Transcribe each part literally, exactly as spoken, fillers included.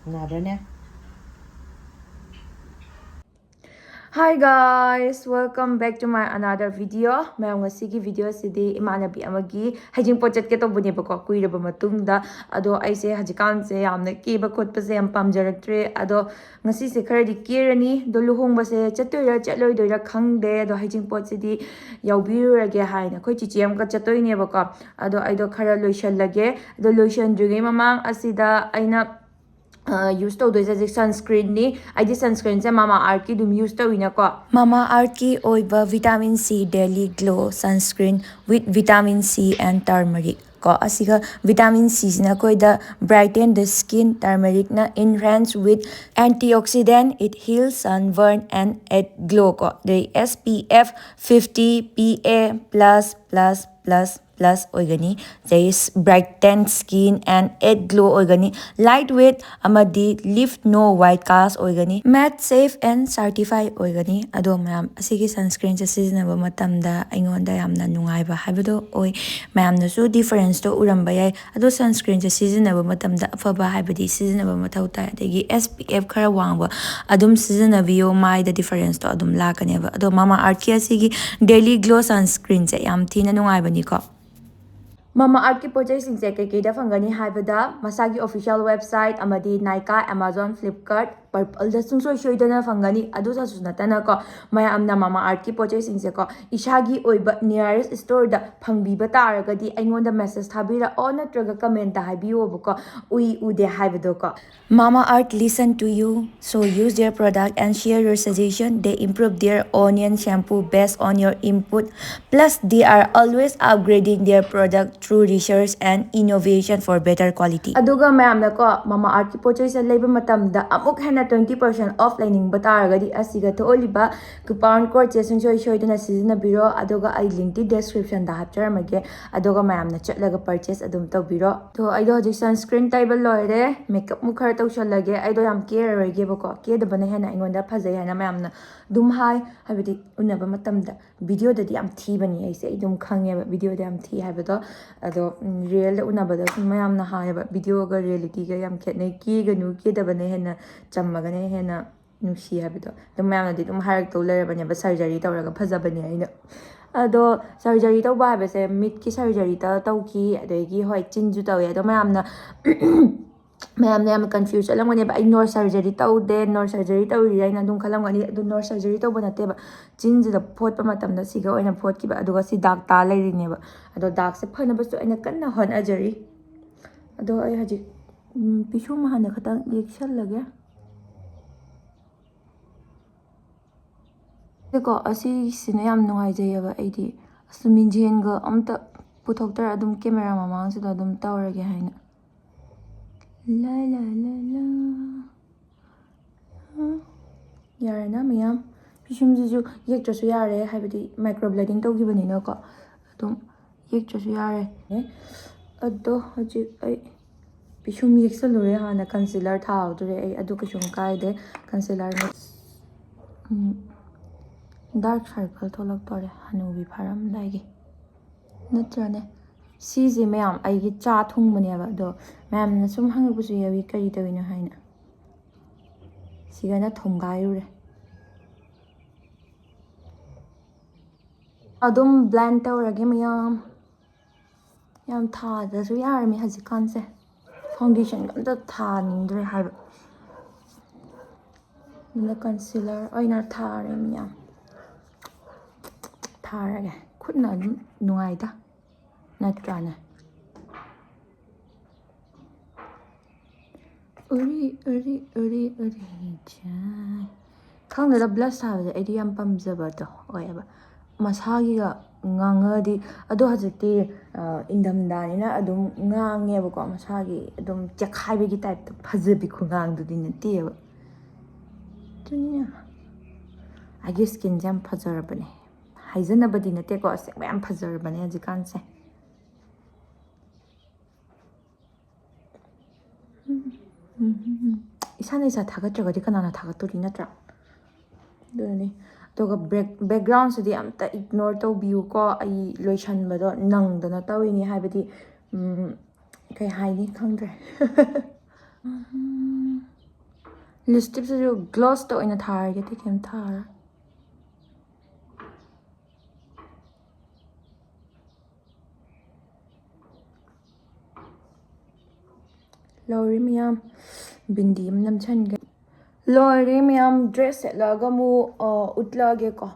ꯅꯥꯕ꯭ꯔꯅꯦ? Hi guys, welcome back to my another video. ꯃꯌꯥꯝ, ꯉꯁꯤꯒꯤ video ꯑꯁꯤꯗꯤ ꯏꯃꯥꯟꯅꯕꯤ ꯑꯃꯒꯤ ꯍꯩꯖꯤꯡꯄꯣꯠ ꯆꯠꯀꯦ ꯇꯧꯕꯅꯦꯕꯀꯣ, ꯀꯨꯏꯔꯕ ꯃꯇꯨꯡꯗ꯫ ꯑꯗꯣ ꯑꯩꯁꯦ ꯍꯧꯖꯤꯛꯀꯥꯟꯁꯦ ꯌꯥꯝꯅ ꯀꯦꯕ ꯈꯣꯠꯄꯁꯦ ꯌꯥꯝ ꯄꯥꯝꯖꯔꯛꯇ꯭ꯔꯦ꯫ ꯑꯗꯣ ꯉꯁꯤꯁꯦ ꯈꯔꯗꯤ ꯀꯦꯔꯅꯤ꯫ ꯑꯗꯣ ꯂꯨꯍꯣꯡꯕꯁꯦ ꯆꯠꯇꯣꯏꯔꯥ ꯆꯠꯂꯣꯏꯗꯣꯏꯔꯥ ꯈꯪꯗꯦ꯫ ꯑꯗꯣ ꯍꯩꯖꯤꯡꯄꯣꯠꯁꯤꯗꯤ ꯌꯥꯎꯕꯤꯔꯨꯔꯒꯦ ꯍꯥꯏꯅ ꯑꯩꯈꯣꯏ ꯆꯤꯆꯦ ꯑꯃꯒ ꯆꯠꯇꯣꯏꯅꯦꯕꯀꯣ꯫ ꯑꯗꯣ ꯑꯩꯗꯣ ꯈꯔ ꯂꯣꯏꯁꯜꯂꯒꯦ꯫ ꯑꯗꯣ ꯂꯣꯏꯁꯟꯗ꯭ꯔꯤꯉꯩ ꯃꯃꯥꯡ ꯑꯁꯤꯗ ꯑꯩꯅ ꯌꯨꯁ ꯇꯧꯗꯣꯏꯁꯦ ꯍꯧꯖꯤꯛ sunscreenꯅꯤ꯫ ꯑꯩꯗꯤ sunscreenꯁꯦ ꯃꯥꯃꯥ ꯑꯥꯔꯠꯀꯤ ꯑꯗꯨꯝ ꯌꯨꯁ ꯇꯧꯋꯤꯅꯀꯣ꯫ ꯃꯥꯃꯥ ꯑꯥꯔꯠꯀꯤ ꯑꯣꯏꯕ vitamin C daily glow sunscreen with vitamin C and turmeric ꯀꯣ꯫ ꯑꯁꯤꯒ vitamin Cꯁꯤꯅ ꯑꯩꯈꯣꯏꯗ brighten the skin, turmericꯅ enhance with antioxidant, it heals sunburn and add glow ꯀꯣ꯫ ꯑꯗꯩ S P F fifty, P A plus plus plus plus ꯑꯣꯏꯒꯅꯤ꯫ ꯑꯗꯩ brighten skin and add glow ꯑꯣꯏꯒꯅꯤ꯫ Light weight ꯑꯃꯗꯤ leave no white cast ꯑꯣꯏꯒꯅꯤ꯫ Made safe and certified ꯑꯣꯏꯒꯅꯤ꯫ ꯑꯗꯣ ꯃꯌꯥꯝ, ꯑꯁꯤꯒꯤ sunscreenꯁꯦ ꯁꯤꯖꯤꯟꯅꯕ ꯃꯇꯝꯗ ꯑꯩꯉꯣꯟꯗ ꯌꯥꯝꯅ ꯅꯨꯡꯉꯥꯏꯕ ꯍꯥꯏꯕꯗꯣ ꯑꯣꯏ꯫ ꯃꯌꯥꯝꯅꯁꯨ differenceꯇꯣ ꯎꯔꯝꯕ ꯌꯥꯏ꯫ ꯑꯗꯣ sunscreenꯁꯦ ꯁꯤꯖꯤꯟꯅꯕ ꯃꯇꯝꯗ ꯑꯐꯕ ꯍꯥꯏꯕꯗꯤ ꯁꯤꯖꯤꯟꯅꯕ ꯃꯊꯧ ꯇꯥꯏ꯫ ꯑꯗꯒꯤ S P F ꯈꯔ ꯋꯥꯡꯕ ꯑꯗꯨꯝ ꯁꯤꯖꯤꯟꯅꯕꯤꯌꯣ, ꯃꯥꯏꯗ differenceꯇꯣ ꯑꯗꯨꯝ ꯂꯥꯛꯀꯅꯦꯕ꯫ ꯑꯗꯣ ꯃꯥꯃꯥ ꯑꯥꯔꯠꯀꯤ ꯑꯁꯤꯒꯤ daily glow sunscreenꯁꯦ ꯌꯥꯝ ꯊꯤꯅ ꯅꯨꯡꯉꯥꯏꯕꯅꯤꯀꯣ꯫ ꯃꯥꯃꯥ ꯑꯥꯔꯠꯀꯤ ꯄꯣꯠ ꯆꯩꯁꯤꯡꯁꯦ ꯀꯩꯀꯩꯗ ꯐꯪꯒꯅꯤ ꯍꯥꯏꯕꯗ, ꯃꯁꯥꯒꯤ official website ꯑꯃꯗꯤ Nykaa, Amazon, Flipkart, Purpleꯗ ꯁꯨꯡꯁꯣꯏ ꯁꯣꯏꯗꯅ ꯐꯪꯒꯅꯤ꯫ ꯑꯗꯨꯗꯁꯨ ꯅꯠꯇꯅꯀꯣ, ꯃꯌꯥꯝꯅ ꯃꯥꯃꯥ ꯑꯥꯔꯠꯀꯤ ꯄꯣꯠ ꯆꯩꯁꯤꯡꯁꯦꯀꯣ ꯏꯁꯥꯒꯤ ꯑꯣꯏꯕ nearest storeꯗ ꯐꯪꯕꯤꯕ ꯇꯥꯔꯒꯗꯤ ꯑꯩꯉꯣꯟꯗ message ꯊꯥꯕꯤꯔꯛꯑꯣ, ꯅꯠꯇ꯭ꯔꯒ commentꯇ ꯍꯥꯏꯕꯤꯌꯣꯕꯀꯣ, ꯎꯏ ꯎꯗꯦ ꯍꯥꯏꯕꯗꯣꯀꯣ꯫ Mama Earth listen to you, so use their product and share your suggestion. They improve their onion shampoo based on your input. Plus, they are always upgrading their product through research and innovation for better quality. ꯑꯗꯨꯒ ꯃꯌꯥꯝꯅꯀꯣ, ꯃꯥꯃꯥ ꯑꯥꯔꯠꯀꯤ ꯄꯣꯠ ꯆꯩꯁꯦ ꯂꯩꯕ ꯃꯇꯝꯗ ꯑꯃꯨꯛ ꯍꯦꯟꯅ Twenty percent off ꯂꯩꯅꯤꯡꯕ ꯇꯥꯔꯒꯗꯤ ꯑꯁꯤꯒ ꯊꯣꯛꯍꯜꯂꯤꯕ coupon codeꯁꯦ ꯁꯨꯡꯁꯣꯏ ꯁꯣꯏꯗꯅ ꯁꯤꯖꯤꯟꯅꯕꯤꯔꯣ, ꯑꯗꯨꯒ ꯑꯩ linkꯇꯤ descriptionꯗ ꯍꯥꯞꯆꯔꯝꯃꯒꯦ, ꯑꯗꯨꯒ ꯃꯌꯥꯝꯅ ꯆꯠꯂꯒ purchase ꯑꯗꯨꯝ ꯇꯧꯕꯤꯔꯣ꯫ ꯑꯗꯣ ꯑꯩꯗꯣ ꯍꯧꯖꯤꯛ sunscreen ꯇꯩꯕ ꯂꯣꯏꯔꯦ, makeupꯃꯨꯛ ꯈꯔ ꯇꯧꯁꯜꯂꯒꯦ꯫ ꯑꯩꯗꯣ ꯌꯥꯝ ꯀꯦꯔꯔꯣꯏꯒꯦꯕꯀꯣ, ꯀꯦꯗꯕꯅ ꯍꯦꯟꯅ ꯑꯩꯉꯣꯟꯗ ꯐꯖꯩ ꯍꯥꯏꯅ ꯃꯌꯥꯝꯅ ꯑꯗꯨꯝ ꯍꯥꯏ, ꯍꯥꯏꯕꯗꯤ ꯎꯅꯕ ꯃꯇꯝꯗ꯫ Videoꯗꯗꯤ ꯌꯥꯝ ꯊꯤꯕꯅꯤ ꯑꯩꯁꯦ, ꯑꯩ ꯑꯗꯨꯝ ꯈꯪꯉꯦꯕ videoꯗ ꯌꯥꯝ ꯊꯤ ꯍꯥꯏꯕꯗꯣ꯫ ꯑꯗꯣ realꯗ ꯎꯅꯕꯗ ꯁꯨꯝ ꯃꯌꯥꯝꯅ ꯍꯥꯏꯌꯦꯕ videoꯒ realityꯒ ꯌꯥꯝ ꯈꯦꯠꯅꯩ, ꯀꯦꯒꯅꯨ, ꯀꯦꯗꯕꯅ ꯍꯦꯟꯅ ꯆꯝꯃꯒꯅ ꯍꯦꯟꯅ ꯅꯨꯡꯁꯤ ꯍꯥꯏꯕꯗꯣ꯫ ꯑꯗꯨꯝ ꯃꯌꯥꯝꯅꯗꯤ ꯑꯗꯨꯝ ꯍꯥꯏꯔꯛꯇꯧ ꯂꯩꯔꯕꯅꯦꯕ surgery ꯇꯧꯔꯒ ꯐꯖꯕꯅꯦ ꯑꯩꯅ꯫ ꯑꯗꯣ surgery ꯇꯧꯕ ꯍꯥꯏꯕꯁꯦ ꯃꯤꯠꯀꯤ surgeryꯇ ꯇꯧꯈꯤ, ꯑꯗꯒꯤ ꯍꯣꯏ ꯆꯤꯟꯁꯨ ꯇꯧꯋꯦ꯫ ꯑꯗꯣ ꯃꯌꯥꯝꯅ ꯃꯌꯥꯝꯅ ꯌꯥꯝꯅ confuse ꯆꯠꯂꯝꯒꯅꯦꯕ, "ꯑꯩ nose surgery ꯇꯧꯗꯦ, nose surgery ꯇꯧꯔꯤꯔꯥ?" ꯍꯥꯏꯅ ꯑꯗꯨꯝ ꯈꯜꯂꯝꯒꯅꯤ꯫ ꯑꯗꯨ nose surgery ꯇꯧꯕ ꯅꯠꯇꯦꯕ, ꯆꯤꯟꯁꯤꯗ ꯐꯣꯠꯄ ꯃꯇꯝꯗ ꯁꯤꯒ ꯑꯣꯏꯅ ꯐꯣꯠꯈꯤꯕ, ꯑꯗꯨꯒ ꯁꯤ ꯗꯥꯛ ꯇꯥ ꯂꯩꯔꯤꯅꯦꯕ꯫ ꯑꯗꯣ ꯗꯥꯛꯁꯦ ꯐꯅꯕꯁꯨ ꯑꯩꯅ ꯀꯟꯅ ꯍꯣꯠꯅꯖꯔꯤ꯫ ꯑꯗꯣ ꯑꯩ ꯍꯧꯖꯤꯛ ꯎꯝ, ꯄꯤꯁꯨꯝ ꯍꯥꯟꯅ ꯈꯤꯇꯪ ꯌꯦꯛꯁꯜꯂꯒꯦ꯫ ꯀꯣ ꯑꯁꯤꯁꯤꯅ ꯌꯥꯝ ꯅꯨꯡꯉꯥꯏꯖꯩꯌꯦꯕ ꯑꯩꯗꯤ꯫ ꯑꯁ ꯃꯤꯡꯖꯦꯜꯒ ꯑꯝꯇ ꯄꯨꯊꯣꯛꯇꯔ ꯑꯗꯨꯝ camera ꯃꯃꯥꯡꯁꯤꯗ ꯑꯗꯨꯝ ꯇꯧꯔꯒꯦ ꯍꯥꯏꯅ꯫ ꯂꯥ ꯂꯥ ꯂꯥ ꯂꯥ꯫ ꯌꯥꯔꯦꯅ ꯃꯌꯥꯝ꯫ ꯄꯤꯁꯨꯝꯁꯤꯁꯨ ꯌꯦꯛꯇ꯭ꯔꯁꯨ ꯌꯥꯔꯦ, ꯍꯥꯏꯕꯗꯤ microblading ꯇꯧꯈꯤꯕꯅꯤꯅꯀꯣ꯫ ꯑꯗꯨꯝ ꯌꯦꯛꯇ꯭ꯔꯁꯨ ꯌꯥꯔꯦ꯫ ꯑꯗꯣ ꯍꯧꯖꯤꯛ ꯑꯩ ꯄꯤꯁꯨꯝ ꯌꯦꯛꯁꯜꯂꯨꯔꯦ, ꯍꯥꯟꯅ concealer ꯊꯥꯍꯧꯗ꯭ꯔꯦ ꯑꯩ꯫ ꯑꯗꯨ ꯀꯩꯁꯨꯝ ꯀꯥꯏꯗꯦ꯫ Concealer ꯎꯝ, dark circle ꯊꯣꯛꯂꯛꯇꯣꯔꯦ ꯍꯅꯨꯕꯤ ꯐꯥꯔꯝꯗꯥꯏꯒꯤ꯫ ꯅꯠꯇ꯭ꯔꯅꯦ? ꯁꯤꯁꯦ ꯃꯌꯥꯝ ꯑꯩꯒꯤ ꯆꯥ ꯊꯨꯡꯕꯅꯦꯕ, ꯑꯗꯣ ꯃꯌꯥꯝꯅ ꯁꯨꯝ ꯍꯪꯉꯛꯄꯁꯨ ꯌꯥꯎꯏ, "ꯀꯔꯤ ꯇꯧꯔꯤꯅꯣ?" ꯍꯥꯏꯅ꯫ ꯁꯤꯒꯅ ꯊꯣꯡꯒꯥꯏꯔꯨꯔꯦ꯫ ꯑꯗꯨꯝ blend ꯇꯧꯔꯒꯦ ꯃꯌꯥꯝ꯫ ꯌꯥꯝ ꯊꯥꯗ꯭ꯔꯁꯨ ꯌꯥꯔꯝꯃꯦ ꯍꯧꯖꯤꯛꯀꯥꯟꯁꯦ꯫ Foundationꯒ ꯑꯝꯇ ꯊꯥꯅꯤꯡꯗ꯭ꯔꯦ ꯍꯥꯏꯕ꯫ ꯑꯗꯨꯅ concealer ꯑꯣꯏꯅ ꯊꯥꯔꯦ ꯃꯌꯥꯝ꯫ ꯊꯥꯔꯒꯦ꯫ ꯈꯨꯠꯅ ꯑꯗꯨꯝ ꯅꯨꯡꯉꯥꯏꯗ꯫ ꯅꯠꯇ꯭ꯔꯥꯅꯦ? ꯎꯔꯤ, ꯎꯔꯤ, ꯎꯔꯤ, ꯎꯔꯤ ꯆꯥꯏ꯫ ꯈꯪꯗꯦꯗ, blush ꯊꯥꯕꯁꯦ ꯑꯩꯗꯤ ꯌꯥꯝ ꯄꯥꯝꯖꯕꯗꯣ ꯑꯣꯏꯌꯦꯕ꯫ ꯃꯁꯥꯒꯤꯒ ꯉꯥꯡꯉꯗꯤ, ꯑꯗꯣ ꯍꯧꯖꯤꯛꯇꯤ, ꯑ, ꯏꯪꯊꯝꯊꯥꯅꯤꯅ ꯑꯗꯨꯝ ꯉꯥꯡꯉꯦꯕꯀꯣ, ꯃꯁꯥꯒꯤ ꯑꯗꯨꯝ ꯆꯦꯛꯈꯥꯏꯕꯒꯤ typeꯇ, ꯐꯖꯕꯤ ꯈꯨꯉꯥꯡꯗꯨꯗꯤ ꯅꯠꯇꯦꯕ꯫ ꯑꯩꯒꯤ ꯁ꯭ꯀꯤꯟꯁꯦ ꯌꯥꯝ ꯐꯖꯔꯕꯅꯦ꯫ ꯍꯥꯏꯖꯅꯕꯗꯤ ꯅꯠꯇꯦꯀꯣ, ꯑꯁꯦꯡꯕ ꯌꯥꯝ ꯐꯖꯔꯕꯅꯦ ꯍꯧꯖꯤꯛꯀꯥꯟꯁꯦ꯫ ꯏꯁꯥꯅ ꯏꯁꯥ ꯊꯥꯒꯠꯇ꯭ꯔꯒꯗꯤ ꯀꯅꯥꯅ ꯊꯥꯒꯠꯇꯣꯔꯤ, ꯅꯠꯇ꯭ꯔꯥ? ꯑꯗꯨꯅꯤ꯫ ꯑꯗꯨꯒ ꯕꯦꯛ ꯕꯦꯛꯒ꯭ꯔꯥꯎꯟꯁꯤꯗꯤ ꯑꯝꯇ ꯏꯒꯅꯣꯔ ꯇꯧꯕꯤꯌꯨꯀꯣ꯫ ꯑꯩ ꯂꯣꯏꯁꯟꯕꯗꯣ ꯅꯪꯗꯅ ꯇꯧꯔꯤꯅꯤ, ꯍꯥꯏꯕꯗꯤ ꯎꯝ, ꯀꯩ ꯍꯥꯏꯅꯤ ꯈꯪꯗ꯭ꯔꯦ꯫ ꯂꯤꯞꯁꯇꯤꯛꯁꯤꯁꯨ ꯒ꯭ꯂꯣꯁꯇ ꯑꯣꯏꯅ ꯊꯥꯔꯒꯦ, ꯑꯇꯩ ꯀꯩꯝ ꯊꯥꯔ꯫ ꯂꯣꯏꯔꯦ ꯃꯌꯥꯝ, ꯕꯤꯟꯗꯤ ꯑꯃ ꯅꯝꯁꯟꯒꯦ꯫ ꯂꯣꯏꯔꯦ ꯃꯌꯥꯝ, ꯗ꯭ꯔꯦꯁ ꯁꯦꯠꯂꯒ ꯑꯃꯨꯛ ꯎꯠꯂꯛꯑꯒꯦꯀꯣ꯫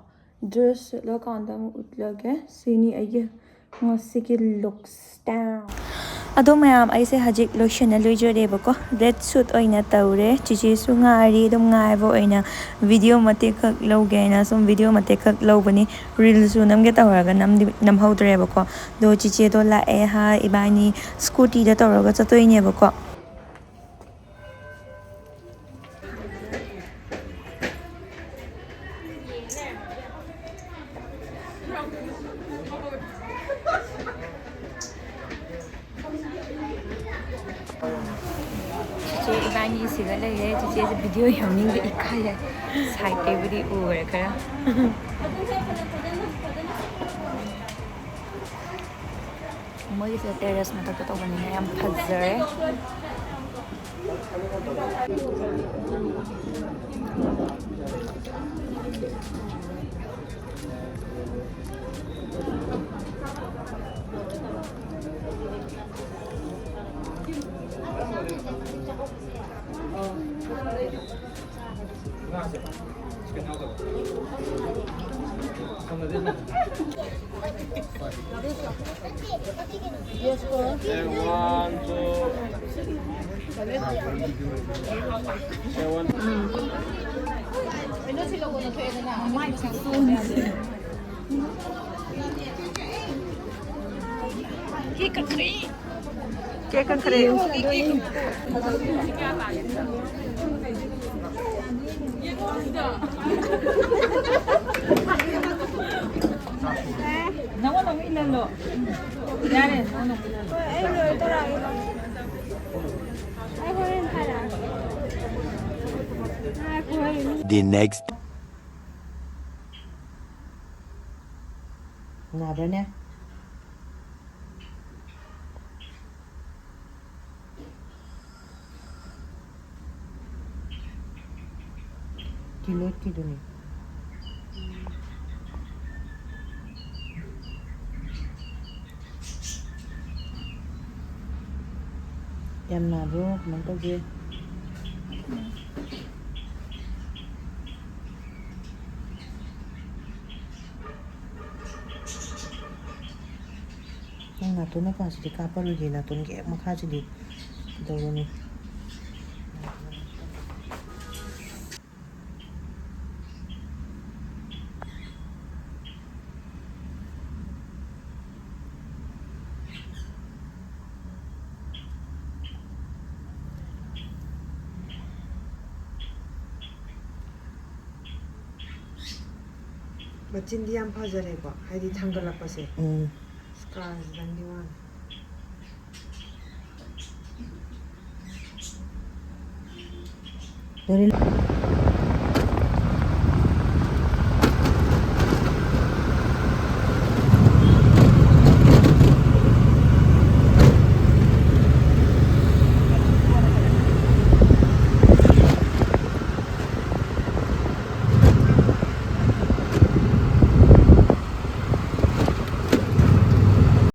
ꯗ꯭ꯔꯦꯁ ꯁꯦꯠꯂꯀꯥꯟꯗ ꯑꯃꯨꯛ ꯎꯠꯂꯒꯦ꯫ ꯁꯤꯅꯤ ꯑꯩꯒꯤ ꯉꯁꯤꯒꯤ ꯂꯨꯛꯁ꯫ ꯑꯗꯣ ꯃꯌꯥꯝ, ꯑꯩꯁꯦ ꯍꯧꯖꯤꯛ ꯂꯣꯏꯁꯟꯅ ꯂꯣꯏꯖꯔꯦꯕꯀꯣ꯫ ꯔꯦꯗ ꯁꯨꯠ ꯑꯣꯏꯅ ꯇꯧꯔꯦ꯫ ꯆꯤꯆꯦꯁꯨ ꯉꯥꯏꯔꯤ, ꯑꯗꯨꯝ ꯉꯥꯏꯕ ꯑꯣꯏꯅ ꯚꯤꯗꯤꯑꯣ ꯃꯇꯦꯛ ꯈꯛ ꯂꯧꯒꯦ ꯍꯥꯏꯅ ꯁꯨꯝ ꯚꯤꯗꯤꯑꯣ ꯃꯇꯦꯛ ꯈꯛ ꯂꯧꯕꯅꯤ꯫ ꯔꯤꯜꯁꯁꯨ ꯅꯝꯒꯦ ꯇꯧꯔꯒ ꯅꯝꯗꯤ ꯅꯝꯍꯧꯗ꯭ꯔꯦꯕꯀꯣ꯫ ꯑꯗꯣ ꯆꯤꯆꯦꯗꯣ ꯂꯥꯛꯑꯦ ꯍꯥꯏ, ꯏꯕꯥꯅꯤ ꯁ꯭ꯀꯨꯇꯤꯗ ꯇꯧꯔꯒ ꯆꯠꯇꯣꯏꯅꯦꯕꯀꯣ꯫ ꯆꯤꯆꯦ ꯏꯕꯥꯅꯤ ꯁꯤꯗ ꯂꯩꯔꯦ꯫ ꯆꯤꯆꯦꯁꯦ ꯚꯤꯗꯤꯑꯣ ꯌꯥꯎꯅꯤꯡꯗꯦ, ꯏꯀꯥꯏꯌꯦ꯫ ꯁꯥꯏꯠꯇꯩꯕꯨꯗꯤ ꯎꯔꯦ ꯈꯔ꯫ ꯃꯣꯏꯒꯤꯁꯦ ꯇꯦꯔꯦꯁ ꯃꯊꯛꯇ ꯇꯧꯕꯅꯤꯅ ꯌꯥꯝ ꯐꯖꯔꯦ꯫ ꯀꯦꯛ ꯀꯛꯈ꯭ꯔꯦ꯫ ꯀꯦꯛ ꯀꯛꯈ꯭ꯔꯦ꯫ ꯅꯪꯉꯣꯟꯗ ꯑꯃꯨꯛ ꯏꯜꯍꯜꯂꯣ꯫ ꯌꯥꯔꯦ, ꯅꯪꯉꯣꯟꯗ ꯑꯃꯨꯛ ꯏꯜꯍꯜꯂꯣ꯫ The next. ꯅꯥꯕ꯭ꯔꯅꯦ? ꯀꯤꯂꯣꯏꯗꯀꯤꯗꯨꯅꯤ꯫ ꯌꯥꯝ ꯅꯥꯕ꯭ꯔꯣ? ꯀꯃꯥꯏꯅ ꯇꯧꯒꯦ? ꯅꯪ ꯅꯥꯇꯣꯟ ꯃꯄꯥꯁꯤꯗꯤ ꯀꯥꯞꯄꯔꯣꯏꯒꯦ, ꯅꯥꯇꯣꯟꯒꯤ ꯍꯦꯛ ꯃꯈꯥꯁꯤꯗꯤ ꯀꯩꯗꯧꯔꯨꯅꯤ? ꯃꯆꯤꯟꯗꯤ ꯌꯥꯝ ꯐꯖꯔꯦꯀꯣ, ꯍꯥꯏꯗꯤ ꯊꯥꯡꯒꯠꯂꯛꯄꯁꯦ꯫ ꯎꯝ꯫ ꯁ꯭ꯀꯥꯔꯁꯤꯗꯪꯗꯤ ꯋꯥꯅꯤ꯫ ꯂꯣꯏꯔꯦ꯫